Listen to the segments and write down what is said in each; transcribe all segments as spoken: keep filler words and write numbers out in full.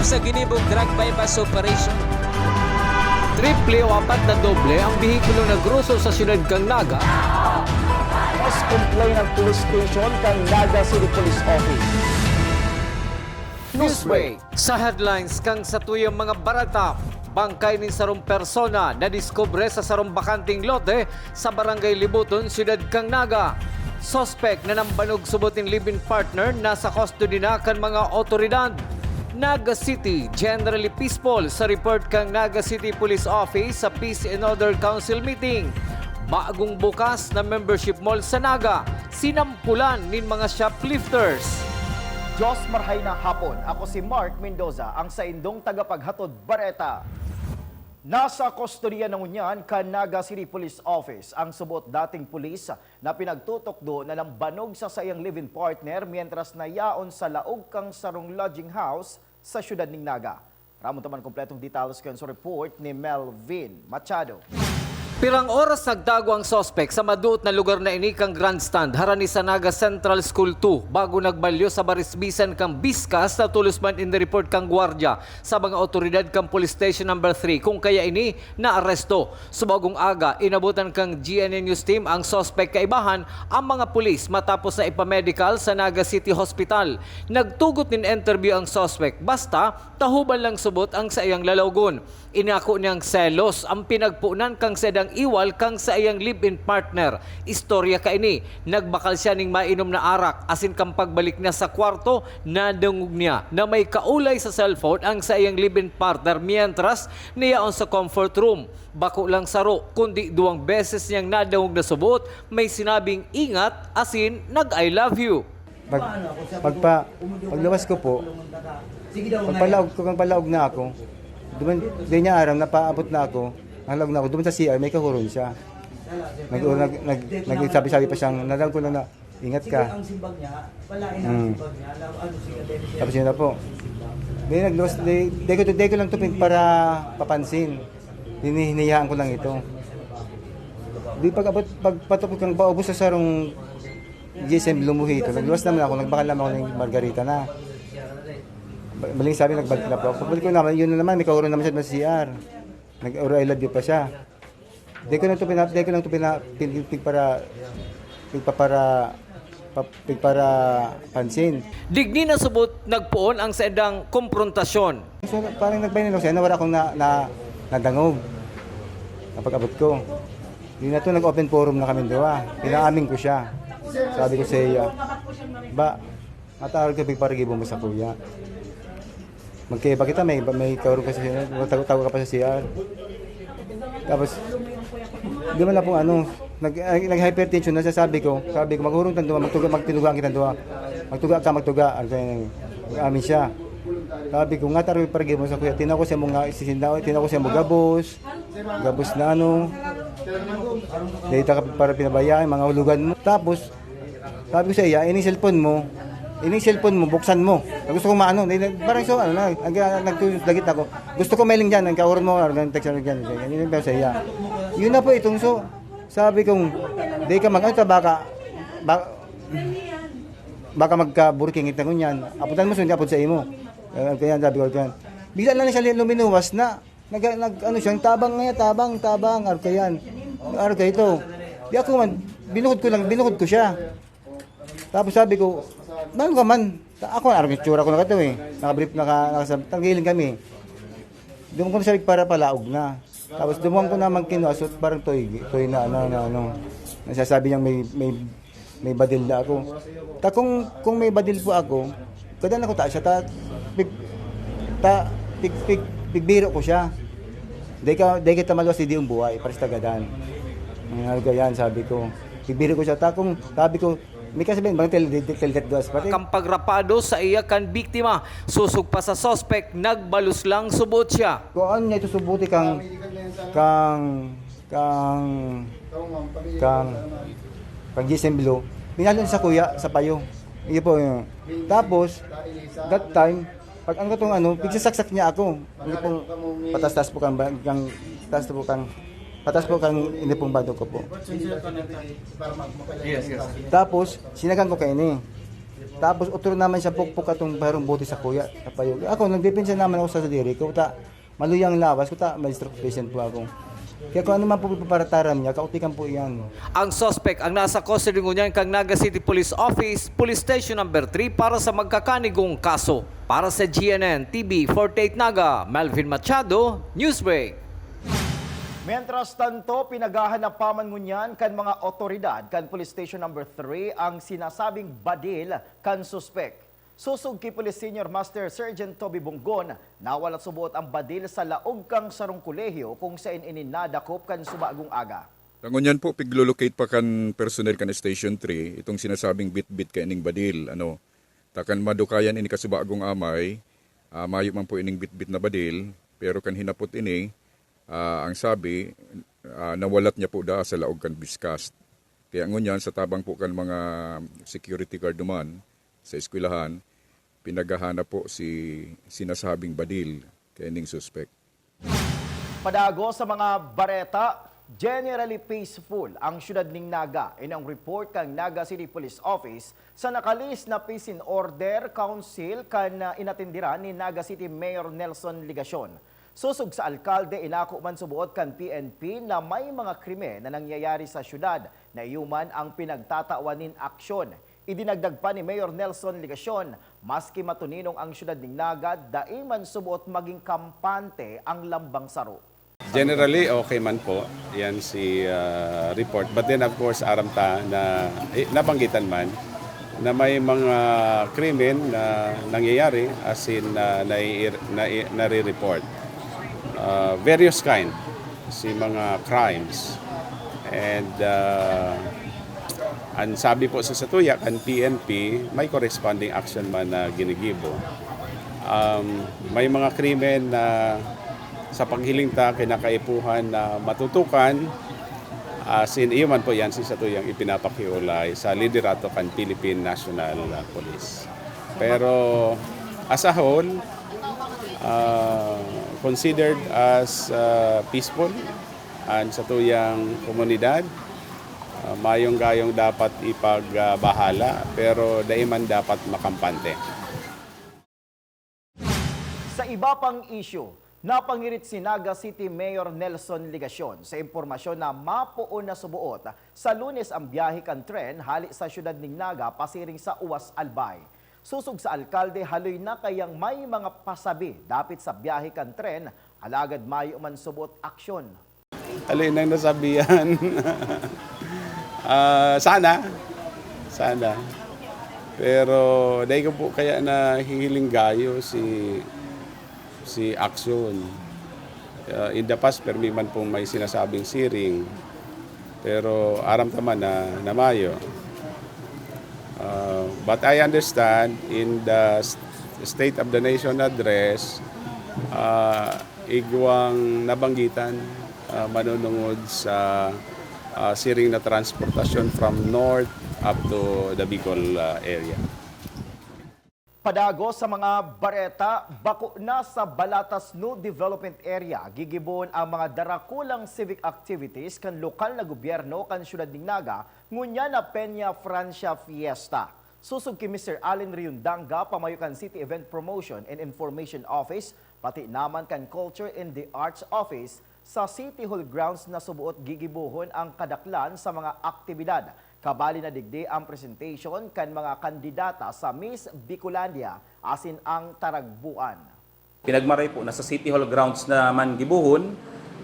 Sa ginibong drug buy-bust operation. Triple o apat na doble ang behikulo na groso sa siyudad kan Naga. Mas complain ang police station kan Naga City Police Office. Newsbreak. Sa headlines kan satuyang mga bareta, bangkay nin sarong persona nadiskubre sa sarong bakanteng lote sa Barangay Libuton, Siyudad kan Naga. Suspek na nambanog subot nin live-in partner nasa custody na kan mga otoridad. Naga City, generally peaceful sa report kan Naga City Police Office sa Peace and Order Council meeting. Bagong bukas na membership mall sa Naga, sinampulan nin mga shoplifters. Diyos marhay na hapon. Ako si Mark Mendoza, ang saindong tagapaghatod bareta. Nasa kustodiya na ngunyan kan Naga City Police Office ang subot dating pulis na pinagtutukdo na nambanog sa saiyang live-in partner mientras na yaon sa laog kan sarong lodging house sa siyudad nin Naga. Ramon ta man kompletong details kan sa report ni Melvin Machado. Pirang oras nagtago ang suspek sa maduot na lugar na ini kan grandstand harani sa Naga Central School two bago nagbalyo sa barisbisan kan biskas na tolos man in report kan gwardya sa mga otoridad kan Police Station Number three, kung kaya ini naaresto. Subagong aga, inabutan kan G N N News Team ang suspek kaibahan ang mga pulis matapos na ipamedical sa Naga City Hospital. Nagtugot nin interview ang suspek, basta tahuban lang subot ang saiyang lalaogon. Inako niyang selos ang pinagpunan kan saindang iwal kan saiyang live-in partner. Istorya kaini, nagbakal siya ning mainom na arak asin kan pagbalik niya sa kwarto, nadangog niya na may kaulay sa cellphone ang saiyang live-in partner mientras na yaon sa comfort room. Bako lang saro, kundi duwang beses niyang nadangog na subot, may sinabing ingat asin nag-I love you. Pag, pagpa, pagluwas ko po, pagpalaog ko, pagpalaog na ako, duman, di niya aram, napaabot na ako, nalaog na ako, duman sa C R, may kahuron siya. Nag, nag, nag, nagsabi-sabi pa siyang, nadangog ko lang na, ingat ka. Ang simbag niya, palain ang Hmm. simbag niya, lab-, ano siya, dahil siya Tapos yun na po. Di, nagluwas, di, di ko, di ko lang to pin-, para papansin. Hini-, hinihayaan ko lang ito. Di pag-abot, pagpatok kang paubos sa sarong G S M Lumuhito, nagluwas naman ako, nagbakal naman ako ng Margarita na. Ba- Maling sabi, nagbalik na po ako. Pagbalik ko naman, yun na naman, may kahuron naman siya sa C R. Nag-or I love you pa siya. Di ko lang ito pina, di ko lang ito pina, pin, pin, para, pigpapara, pa, pigpara pansin. Digdi na subot nagpoon ang saindang komprontasyon. So, parang nagbayan ako siya, nawara akong na, na, nadangog. Napag-abot ko. Yun na to, nag-open forum na kami duwa. Pinaamin ko siya. Sabi ko sa iya, ba, matarog ka, pigparagibo mo sa kuya. Magkaiba kita, may, may kaurog ka sa C R, tago, tago ka pa sa C R. Tapos, di man na pong ano, nag, nag, nag-hypertension na, sabi ko, sabi ko, maghurong tang duwa, magtuga, magtinuga ang kitang duwa. Magtuga ka, magtuga. Ang, ang amin siya. Sabi ko, nga taro yung paragi mo sa kuya, tinaw ko siya mong nga, sisindaw, tinaw ko siya mong gabos. Gabos na ano. Dahil ta ka para pinabayaan, mga hulugan mo. Tapos, sabi ko sa iya, "Ining cellphone mo, ining cellphone mo, buksan mo." Gusto kong maano, di- parang so, ano na, nag, nagtulog lagi ako. "Gusto ko mailing dyan, ang kaurong mo, ang text mo dyan." Yun yung sa iya. Yun na po itong so, sabi kong, "Di ka mag, ano ta, baka, ba, baka magka-burking ito ngunyan. Aputan mo, sundin apod sa imo." Eh, kaya sabi ko, kaya, bigla na lang siya luminuwas na, nag, nag, ano siya, "Tabang nga, tabang, tabang," arog kayan. Arog kayo ito. Di ako man, binuhod ko lang, binuhod ko siya. Tapos sabi ko, "Ano ka man?" Ako, arog yung tsura ko na kato eh. Nakabrief, naka, nakasab-, tanggiling kami. Doon ko na siya para palaog na. Tapos doon ko naman kinuha, so parang toy, toy na ano, na ano. Nasasabi niyang may, may, may badil na ako. Ta kung, kung may badil po ako, gadan ako ta siya, ta, pig, ta, pig, pig, pigbiro ko siya. Di ka, di kita maluwas, di yung buhay, pares ta gadan. Ang ano ka yan, sabi ko. Pigbiro ko siya, ta kung, sabi ko, may kasabihan, bang tel, tel, tel, tel, dos, pati. Kan pagrapado sa iya kan biktima, sosog pa sa suspek, nagbalos lang subot siya. Kuan niya ito subuti kang, kang, kang, kang, kang Jason Blue. Pinalon sa kuya, sa payo. Iyo po yun. Tapos, that time, pag ang katong ano, pigsasaksak niya ako. Hindi pong patas-tas po kang, kang, taas po kang, patas po kang, hindi pong bado ko po. Yes, yes. Tapos, sinagan ko kayo ni. Tapos otro naman siya pukpok atong barong bote sa kuya, sa payog. Ako, nagdepensa naman ako sa sadiri ko, ta maluyang lawas ko, ta may stroke patient po ako. Kaya kung ano man po ipaparataram niya, kautikan po iyan. Ang suspect ang nasa custody ngunyan kan Naga City Police Office, Police Station Number three para sa magkakanigong kaso. Para sa G N N T V forty-eight Naga, Melvin Machado, Newsbreak. Mientras tanto, pinaghahanap pa man ngunyan kan mga otoridad kan Police Station Number three ang sinasabing badil kan suspek. Sosog ki Police Senior Master Sergeant Toby Bonggon, nawalat suboot ang badil sa laog kan sarong kolehiyo kung saen ini nadakop kan subagong aga. Sa ngunyan po, piglo-locate pa kan personnel kan Station three itong sinasabing bitbit kaining badil, ano. Ta kan madukayan ini kasubagong amay, ah, mayo man po ining bitbit na badil, pero kan hinapot ini, ah, ang sabi, ah, nawalat niya po daa sa laog kan buskast. Kaya ngunyan, sa tabang po kan mga security guard duman sa eskwelahan, pinaghahanap po si sinasabing badil kaining suspek. Padagos sa mga bareta, generally peaceful ang siyudad ning Naga. Ini ang report kan Naga City Police Office sa nakalihis na peace and order council kan, ah, inatenderan ni Naga City Mayor Nelson Legacion. Sosog sa alkalde, inako man suboot kan P N P na may mga krimen na nangyayari sa siyudad na iyo man ang pinagtatawan nin aksyon. Idinagdag pa ni Mayor Nelson Legacion, maski matuninong ang siyudad nin Naga, dai man suboot maging kampante ang lambang saro. Generally, okay man po. Yan si, ah, report. But then, of course, aram ta na, eh, nabanggitan man na may mga krimen na nangyayari, as in, ah, nai-, nai-, nare-report. Ah, various kind, si mga crimes. And, ah, ang sabi po sa satuya, kan P N P, may corresponding action man na ginigibo. Um, may mga krimen na sa paghiling ta, kinakaipuhan na matutukan, as in, iyo man po yan si satuyang ipinapakiulay sa liderato kan Philippine National, ah, Police. Pero, as a whole, ah, considered as, ah, peaceful ang satuyang komunidad. Ah, mayong gayong dapat ipagbahala, pero dai man dapat makampante. Sa iba pang isyu, napangirit si Naga City Mayor Nelson Legacion sa impormasyon na mapoon na suboot sa Lunes ang biyahe kan tren hale sa siyudad nin Naga pasiring sa Uwas Albay. Sosog sa alkalde, haloy na kayang may mga pasabi dapit sa biyahe kan tren, alagad mayo man suboot aksyon. Alin ang nasabihan? Ah, sana. Sana. Pero dai ko po kaya nahihiling gayo si, si aksyon. Ah, in the past, permi man pong may sinasabing siring. Pero aram ta man na, na mayo. Ah, but I understand in the s-, State of the Nation Address, ah, igwang nabanggitan, ah, manunungod sa, ah, siring na transportasyon from north up to the Bicol, ah, area. Padagos sa mga bareta, bako na sa Balatas New Development Area gigibohon ang mga darakulang civic activities kan lokal na gobyerno kan siyudad nin Naga, ngunyan na Peña Francia Fiesta. Sosog ki Mister Allen Riondanga, pamayo kan City Event Promotion and Information Office, pati naman kan Culture and the Arts Office, sa City Hall grounds na suboot gigibohon ang kadaklan sa mga aktibidad. Kabali na digdi ang presentation kan mga kandidata sa Miss Bicolandia asin ang Taragbuan. Pinagmaray po na sa City Hall grounds naman gibohon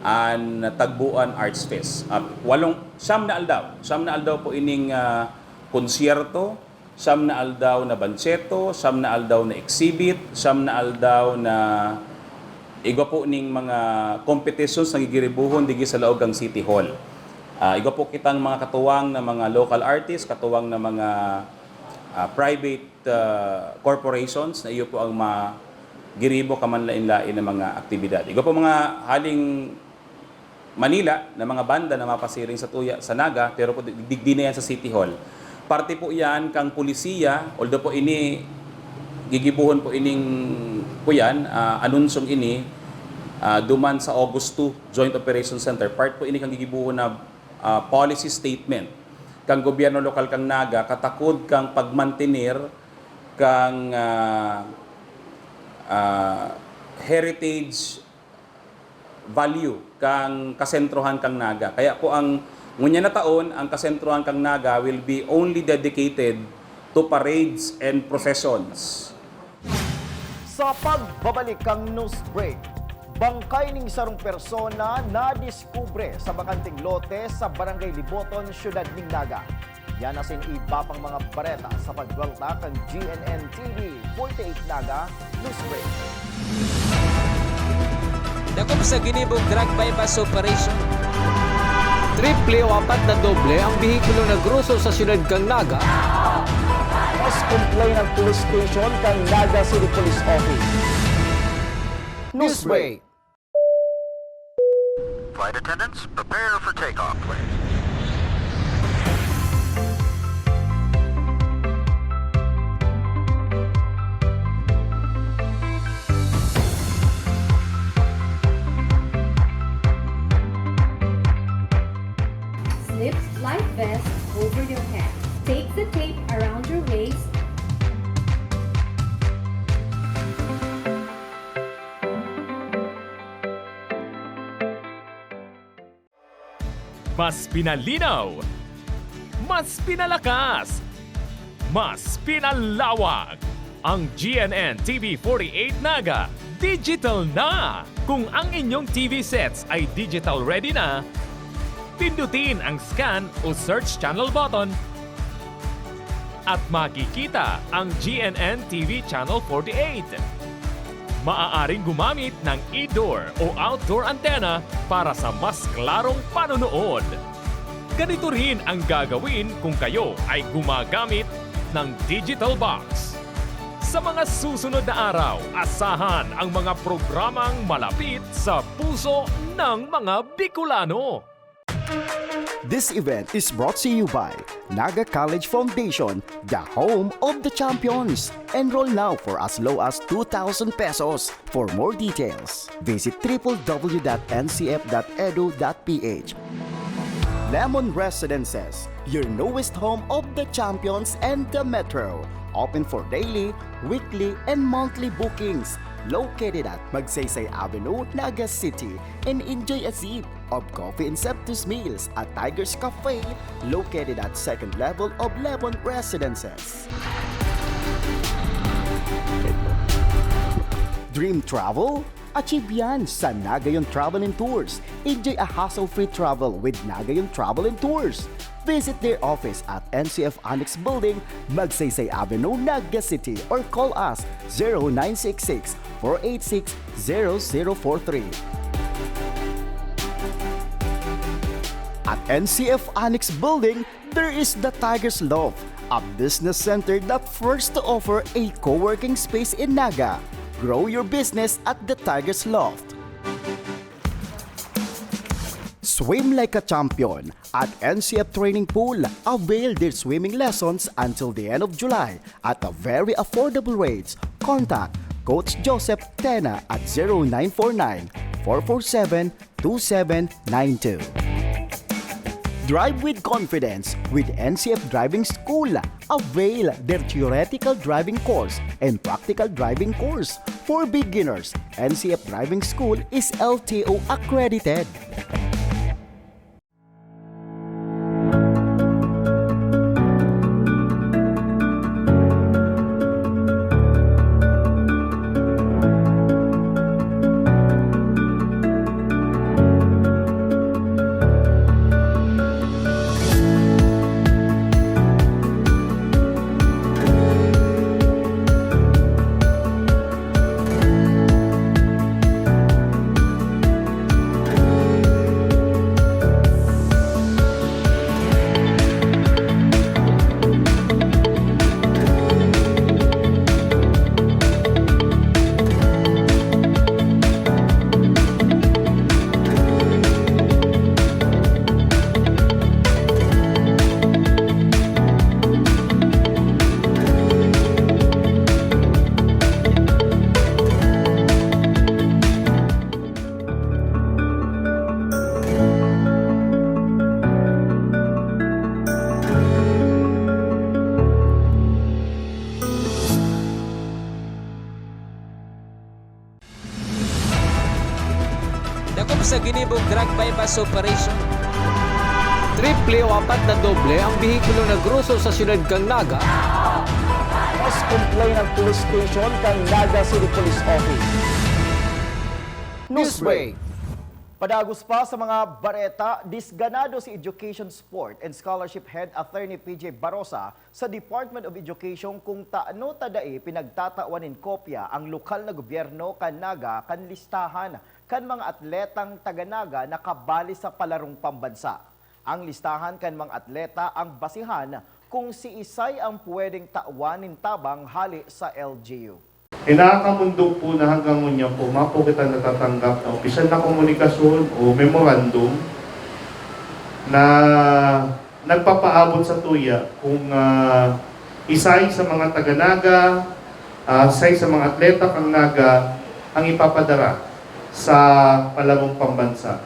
an Tagbuan Arts Fest. Ah, walong, siyam na aldaw. Siyam na aldaw po ining, ah, konsyerto, siyam na aldaw na bansyeto, siyam na aldaw na exhibit, siyam na aldaw na igwa po ning mga competitions na gigiribohon digdi sa laog kan City Hall. Ah, igwa po kitang mga katuwang na mga local artists, katuwang na mga, ah, private, ah, corporations na iyo po ang magiribo ka manlain-lain na mga aktibidad. Igwa po mga haling Manila na mga banda na mapasiring sa tuya sa Naga, pero po di-, digdi na yan sa City Hall. Parte po yan kang pulisiya, although po ini gigibohon po ining, po yan, ah, anunsyong ini, ah, duman sa August two Joint Operations Center. Part po ini kang gigibohon na, ah, policy statement kang gobyerno lokal kang Naga, katakod kang pagmantener kang, ah, ah, heritage value kang kasentrohan kang Naga. Kaya po ang ngunyan na taon, ang kasentrohan kang Naga will be only dedicated to parades and processions. Sa pagbabalik kan news break, bangkay ning sarong persona nadiskubre sa bakanteng lote sa Barangay Liboton, siyudad ning Naga. Yan asin iba pang mga bareta sa pagbuwelta kan G N N T V forty-eight Naga News Break. Dakop sa ginibong drug buy-bust operation. Triple o apat na doble ang behikulo na groso sa siyudad kan Naga. Mas complain ang police station kan Naga City Police Office. News break. Flight attendants, prepare for takeoff, please. Slip life vest over your head. Take the tape around your waist. Mas pinalinaw, mas pinalakas, mas pinalawak. Ang G N N T V forty-eight Naga, digital na! Kung ang inyong T V sets ay digital ready na, pindutin ang scan o search channel button at makikita ang G N N T V Channel forty-eight. Maaaring gumamit ng indoor o outdoor antenna para sa mas klarong panonood. Ganito rin ang gagawin kung kayo ay gumagamit ng digital box. Sa mga susunod na araw, asahan ang mga programang malapit sa puso ng mga Bicolano. This event is brought to you by Naga College Foundation, the home of the champions. Enroll now for as low as two thousand pesos. For more details, visit triple w dot n c f dot edu dot p h. Lemon Residences, your newest home of the champions and the metro. Open for daily, weekly, and monthly bookings. Located at Magsaysay Avenue, Naga City, and enjoy a sip of coffee and Septus Meals at Tiger's Cafe, located at second level of Lemon Residences. Dream travel? Achieve yan sa Nagayon Travel and Tours. Enjoy a hassle-free travel with Nagayon Travel and Tours. Visit their office at N C F Annex Building, Magsaysay Avenue, Naga City, or call us zero nine six six, four eight six, zero zero four three. At N C F Annex Building, there is the Tiger's Loft, a business center that first to offer a co-working space in Naga. Grow your business at the Tiger's Loft. Swim like a champion at N C F Training Pool. Avail their swimming lessons until the end of July at a very affordable rates. Contact Coach Joseph Tena at zero nine four nine, four four seven, two seven nine two. Drive with confidence with N C F Driving School. Avail their theoretical driving course and practical driving course. For beginners, N C F Driving School is L T O accredited. Sa ginibong drug buy-bust operation. Triple o apat na doble ang behikulo na groso sa siyudad kan Naga. Mas complain ang police station kan Naga City Police Office. Newsbreak. Padagos pa sa mga bareta, disganado si Education, Sport and Scholarship Head Attorney P J Barosa sa Department of Education kung tano ta dai pinagtatawan nin kopya ang lokal na gobyerno kan Naga kan listahan kan mga atletang taga Naga na kabali sa palarong pambansa. Ang listahan kan mga atleta ang basihan kung siisay ang pwedeng tawan nin tabang hale sa L G U. Inaakamundo po na hanggang ngunyan po, mapo kita natatanggap na opisyal na komunikasyon o memorandum na nagpapaabot sa tuya kung, ah, isay sa mga taga-Naga, ah, isay sa mga atleta kang Naga ang ipapadara sa palamong pambansa.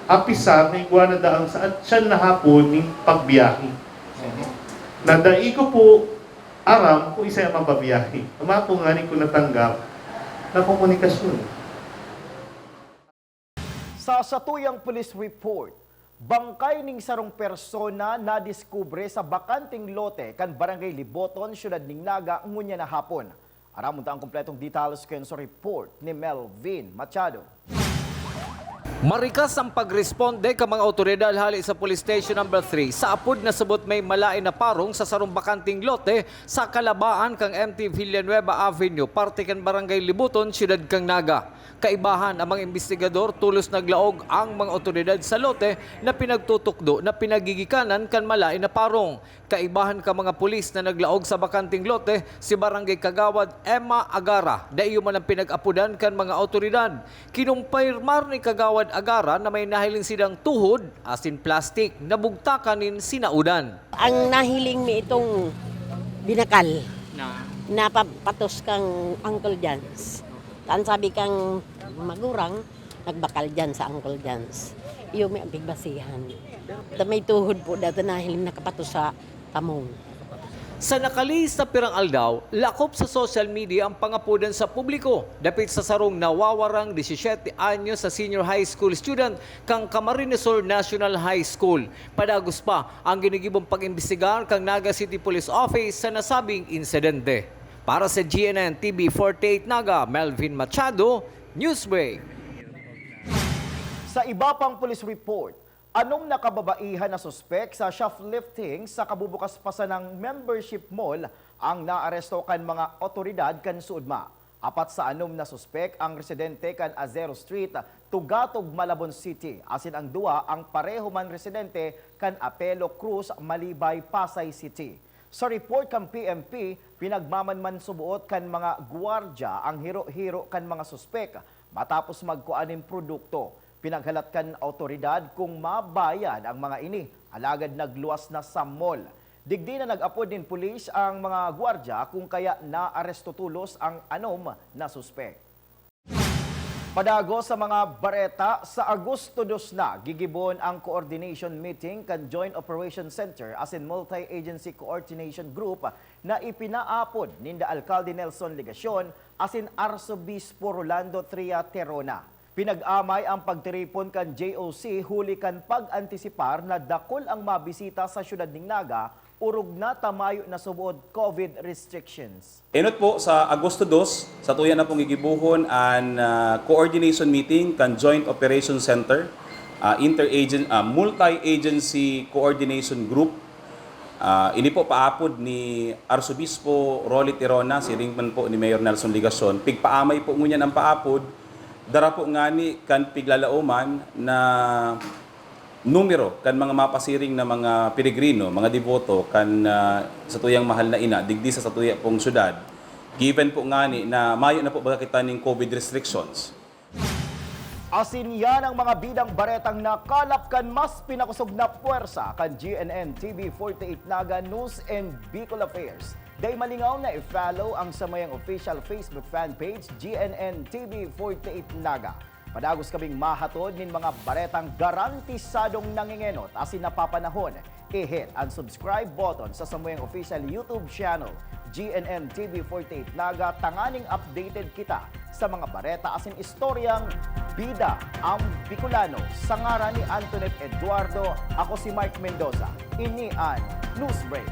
Apisar na igwa na daang sa atyan na hapon ning pagbiyahe. Na dai ko po aram kung isay ang mababiyahe. Ama ko ngani ko natanggap na komunikasyon. Sa satuyang police report, bangkay ning sarong persona nadiskubre sa bakanteng lote kan Barangay Liboton, siyudad ning Naga, ngunyan na hapon. Aramon ta ang kompletong details kun sa report ni Melvin Machado. Marikas ang pagresponde kan mga awtoridad hale sa Police Station Number Three sa apod na subot may malaen na parong sa sarong bakanteng lote sa kalabaan kan M T Villanueva Avenue, parte kan Barangay Libuton, siyudad kan Naga. Kaibahan, ang mga imbestigador tolos naglaog ang mga awtoridad sa lote na pinagtutukdo na pinagigikanan kan malaen na parong. Kaibahan kan mga pulis na naglaog sa bakanteng lote, si Barangay Kagawad Emma Agara, dai man ang pinag-apodan kan mga awtoridad. Kinumpirmar ni Kagawad Agara na may nahiling sidang tuhod asin plastik na bugtakan nin sinaodan. Ang nahiling mi itong binakal na papatos kang Uncle Jans. Ang sabi kang magurang, nagbakal dyan sa Uncle Jans. Iyo mi ang pigbasihan. Ta may tuhod po dati nahiling nakapatos sa tamong. Sa nakalihis na pirang aldaw, lakop sa social media ang pangapodan sa publiko dapit sa sarong nawawarang disisiyete anyos sa senior high school student kan Camarines Sur National High School. Padagos pa ang ginigibong pag-imbestigar kan Naga City Police Office sa nasabing insidente. Para sa G N N T V forty-eight Naga, Melvin Machado, Newsbreak. Sa iba pang police report, anom na kababaihan na suspek sa shoplifting sa kabubukas pa sanang membership mall ang naaresto kan mga otoridad kan SODMA. Apat sa anom na suspek ang residente kan Acero Street, Tugatog, Malabon City, asin ang duwa ang pareho man residente kan Apelo Cruz, Malibay, Pasay City. Sa report kan P M P, pinagmamanman suboot kan mga gwardya ang hiro-hiro kan mga suspek matapos magkua nin produkto. Pinaghalat kan awtoridad kung mabayad ang mga ini, alagad nagluwas na sa mall. Digdi na nag-apod nin pulis ang mga gwardya, kung kaya naaresto tolos ang anom na suspek. Padagos sa mga bareta, sa Agosto dos na gigibohon ang coordination meeting kan Joint Operation Center asin Multi-Agency Coordination Group na ipinaapod ninda Alkalde Nelson Legacion asin Arsobispo Rolando Tria Terona. Pinag-amay ang pagtiripon kan J O C huli kan pag-antisipar na dakul ang mabisita sa siyudad ning Naga, orog na ta mayo na subood COVID restrictions. Enot po, sa Agosto dos, satuya na pong gigibohon an, ah, coordination meeting kan Joint Operation Center, ah, interagen-, ah, Multi-Agency Coordination Group. Ah, ini po paapod ni Arsobispo Rolly Tirona, siring man po ni Mayor Nelson Legacion. Pigpaamay po ngunyan ang paapod, dara po ngani kan piglalaoman na numero kan mga mapasiring na mga peregrino, mga deboto kan, ah, satuyang mahal na ina digdi sa satuya pong syudad, given po ngani na mayo na po baga kita ning COVID restrictions. Asin yan ang mga bidang baretang nakalap kan mas pinakosog na pwersa kan G N N T V forty-eight Naga News and Bicol Affairs. Dai malingaw na i-follow ang samayang official Facebook fan page, G N N T V forty-eight Naga. Padagos kaming mahatod nin mga baretang garantisadong nangengenot asin napapanahon. I-hit ang subscribe button sa samuyang official YouTube channel, G N N T V forty-eight Naga, tanganing updated kita sa mga bareta asin istoryang Bida ang Bicolano. Sa ngaran ni Antoinette Eduardo, ako si Mark Mendoza. Ini an Newsbreak.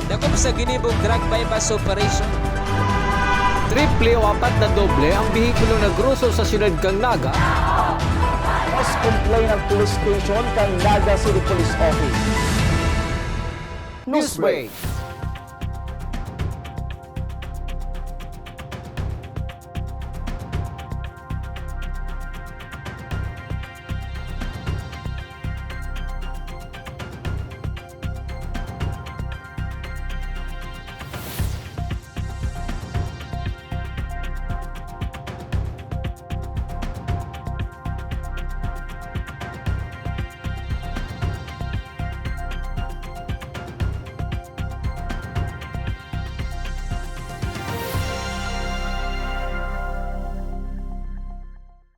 Dakop sa ginibong drug buy-bust operation. Triple o apat na doble ang behikulo na groso sa siyudad kan Naga. Mas complain ang police station kan Naga City Police Office. Newsbreak.